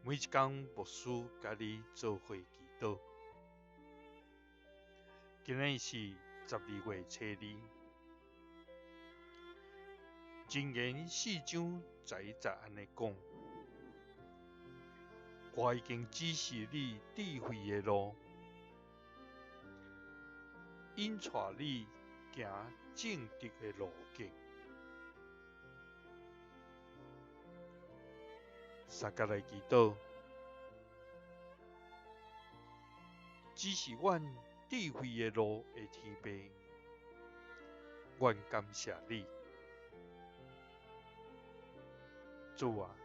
每一工牧師佮你做伙祈禱。今日是12月初二，箴言4章11節按呢講：我已經指示你智慧的路，引帶你行正直的路徑。相佮來祈禱，指示阮智慧的路的天父，阮感謝你，主啊，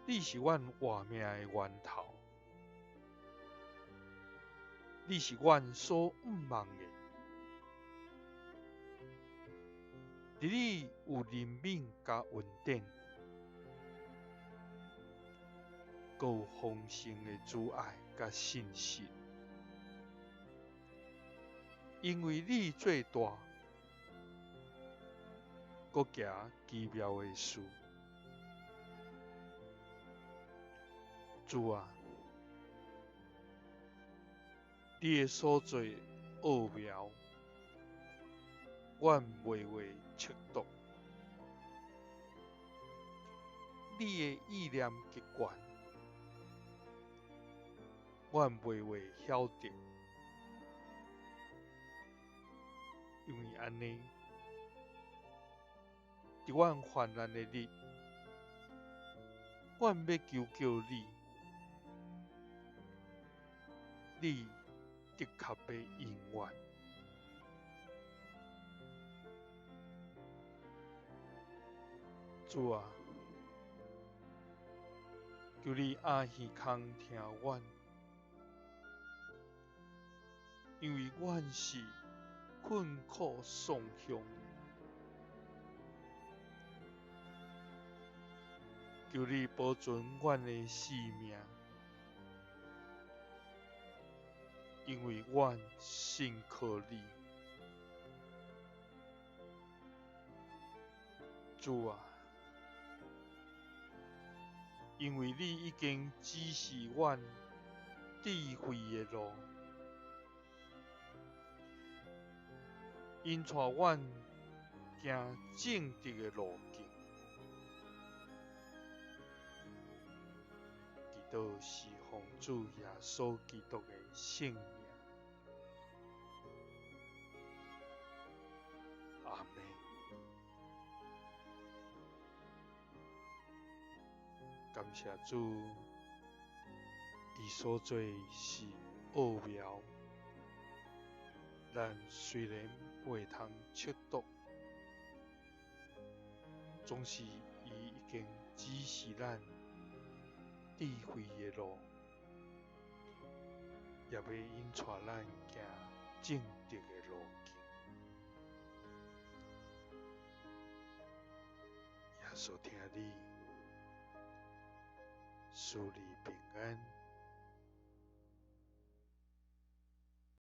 你是阮活命的源頭，你是阮所向望的，佇你有憐憫佮恩典，閣有豐盛的慈愛佮信實，因為你做大，閣行奇妙的事。主啊，你的所做奧妙，阮袂會測度。你的意念極懸，阮袂會曉得。因為按呢，佇阮患難的日，阮欲求叫你，你的確欲應阮。主啊，求你掩耳孔聽阮，因為阮是困苦喪鄉的。求你保存阮的性命，因為阮信靠你。主啊，因為你已經指示阮智慧的路，引帶阮行正直的路徑。祈禱是奉主耶穌基督的聖名。阿們。感謝主，伊所做是奧妙，咱雖然袂通測度，總是伊已經指示咱智慧的路，也欲引帶咱行正直的路徑。耶穌疼你，賜你平安。